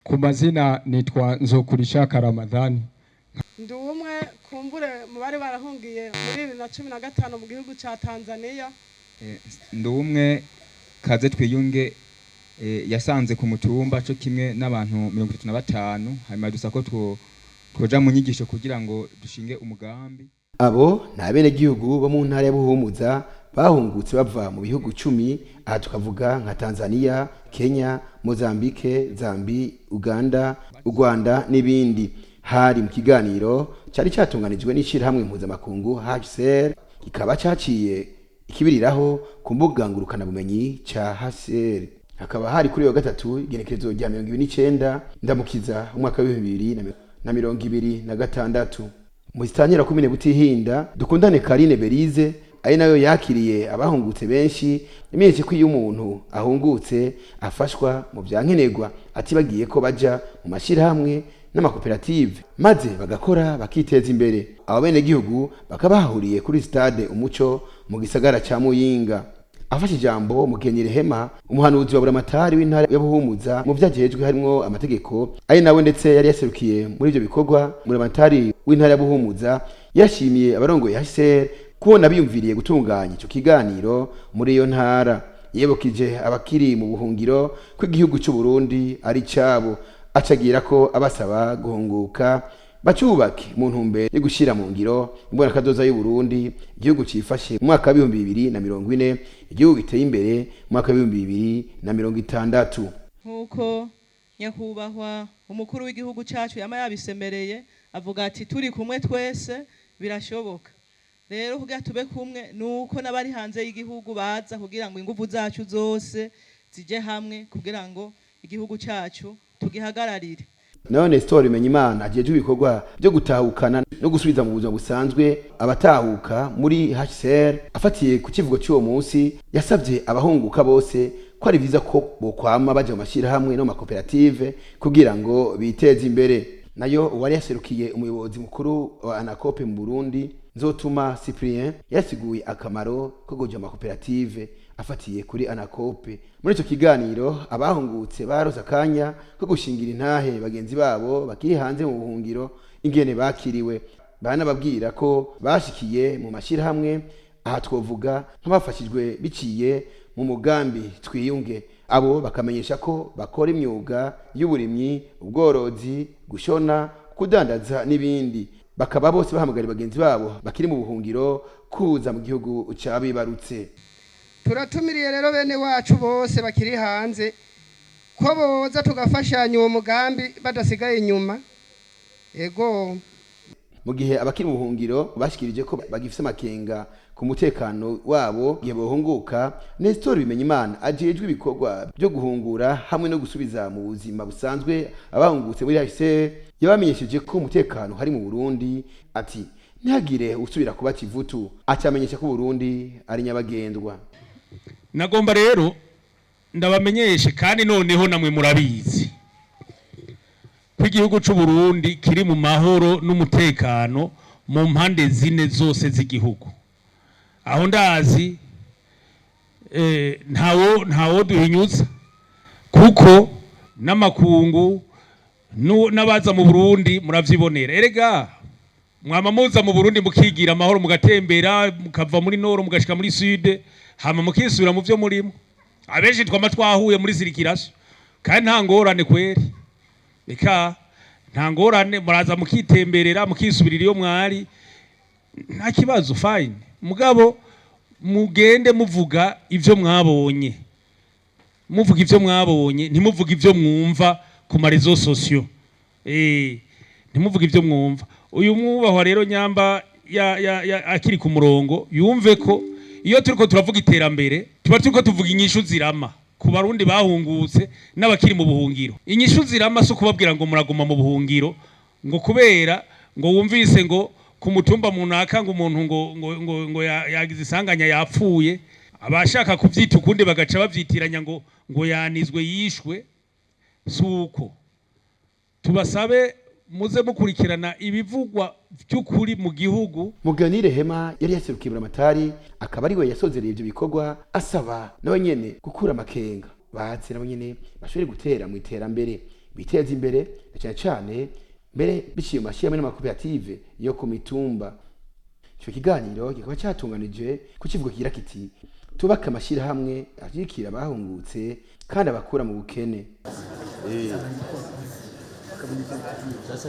Ku mazina nitwa Nzokurishaka Ramadhani. Ndi umwe kumbure mu bari barahungiye muri 2015 mu gihugu ca Tanzania. Ndi umwe Kaze Twiyunge yasanze ku mutumba co kimwe n'abantu 35, hanyuma dusa ko twoja mu nyigisho kugira ngo dushinge umugambi. Abo ni abenegihugu bo mu ntara ya Buhumuza bahungutse bava mu bihugu 10, aha tukavuga nka Tanzania, Kenya, Mozambique, Zambi, Uganda, u Rwanda n'ibindi. Hari mu kiganiro cari catunganijwe n'ishirahamwe mpuzamakungu HCR, kikaba caciye ikibiriraho ku mbuga ngurukanabumenyi ca HCR. Hakaba hari kuri wa gatatu, igenekerezo rya 29 Ndamukiza, umwaka w'2026. Musitantera komine Butihinda, Dukundane Karine Berize, ari nayo yakiriye abahungutse benshi, yamenyeshe ko iyo umuntu ahungutse afashwa mu vya nkenerwa, atibagiye ko baja mu mashirahamwe n'amakoperative maze bagakora bakiteza imbere. Abo benegihugu bakaba bahuriye kuri stade Umuco mu gisagara ca Muyinga. Afashe ijambo, Mukenyere Hema, umuhanuzi wa buramatari w'intara ya Buhumuza mu vyajejwe harimwo amategeko, ari nawe ndetse yari yaserukiye muri ivyo bikorwa buramatari w'intara ya Buhumuza, yashimiye abarongoye HCR kubona biyumviriye gutunganya ico kiganiro muri iyo ntara. Yibukije abakiri mu buhungiro ko igihugu c'u Burundi ari cabo, acagira ko abasaba guhunguka bacubake mu ntumbero yo gushyira mu ngiro imbonakazoza y'u Burundi, igihugu cifashe mu mwaka w'2040, igihugu giteye imbere mu mwaka w'2060. Nk'uko nyakubahwa umukuru w'igihugu cyacu yama yabisemereye, avuga ati: "Turi kumwe twese birashoboka." Rero kugira tube kumwe ni uko n'abari hanze y'igihugu baza, kugira ngo ingufu zacu zose zije hamwe kugira ngo igihugu cyacu tugihagararire. Nawe Nestor Bimenyimana ajejwe ibikorwa byo gutahukana no gusubiza mu buzima busanzwe abatahuka muri HCR, afatiye ku kivugo cy'uwo munsi, yasabye abahunguka bose ko ari vyiza ko bokwama baja mu mashirahamwe no mu makoperative kugira ngo biteze imbere. Nayo uwari yaserukiye umuyobozi mukuru wa Anacope mu Burundi, Nzotuma Cyprien, yasiguye akamaro ko kuja mu makoperative afatiye kuri Anacope. Muri ico kiganiro abahungutse barose akanya ko gushingira intahe bagenzi babo bakiri hanze mu buhungiro ingene bakiriwe, banababwira ko bashikiye mu mashirahamwe, aha twovuga nk'abafashijwe biciye mu mugambi Twiyunge. Abo bakamenyesha ko bakora imyuga y'uburimyi, ubworozi, gushona, kudandaza n'ibindi. Bakaba bose bahamagara bagenzi babo bakiri mu buhungiro kuza mu gihugu cabibarutse. Turatumiriye rero bene wacu bose bakiri hanze ko boza tugafashanya uwo mugambi badasigaye inyuma, ego. Mu gihe abakiri mu buhungiro bashikirije ko bagifise amakenga ku mutekano wabo igihe bohunguka, Nestor Bimenyimana ajejwe ibikorwa byo guhungura hamwe no gusubiza mu buzima busanzwe abahungutse muri HCR, yabamenyesheje ko umutekano hari mu Burundi, ati ntihagire usubira kuba kivutu, acamenyesha ko Burundi ari nyabagendwa. Nagomba rero ndabamenyeshe, kandi noneho namwe murabizi, ko igihugu c'u Burundi kiri mu mahoro n'umutekano mu mpande zine zose z'igihugu. Aho ndazi ntawo duhinyuza, kuko n'amakungu n'abaza mu Burundi muravyibonera. Erega mwama muza mu Burundi mukigira amahoro, mugatembera, mukava muri nord mugashika muri sud, hama mukisubira mu vyo murimo. Abenshi twama twahuye muri circulation, kandi nta ngorane kweri, eka nta ngorane. Muraza mukitemberera, mukisubirira iyo mwari, nta kibazo, fine. Mugabo mugende muvuga ivyo mwabonye, muvuga ivyo mwabonye, ntimuvuge ivyo mwumva ku ma réseaux sociaux. Ntimuvuge ivyo mwumva. Uyu mwubahwa rero nyamba ya akiri ku murongo, yumve ko iyo turiko turavuga iterambere tuba turiko tuvuga inyishu zirama ku Barundi bahungutse n'abakiri mu buhungiro. Inyishu zirama si ukubabwira ngo muraguma mu buhungiro ngo kubera ngo wumvise ngo ku mutumba munaka ngo umuntu ngo yagize isanganya yapfuye, abashaka kuvyita ukundi bagaca bavyitiranya ngo yanizwe, yishwe. Si uko. Tubasabe muze mukurikirana ibivugwa by'ukuri mu gihugu. Muganire Hema yari yaserukiye buramatari, akaba ariwe yasozereye ivyo bikorwa, asaba nawe nyene gukura amakenga, baze nabo nyene bashobore gutera mu iterambere. biteze imbere, na cyane cyane mbere biciye mu mashyirahamwe n'amakoperative yo ku mitumba. Ico kiganiro kikaba cyatunganije ku kivugo kigira kiti: "Tubake amashyirahamwe ashigikira abahungutse kandi abakura mu bukene."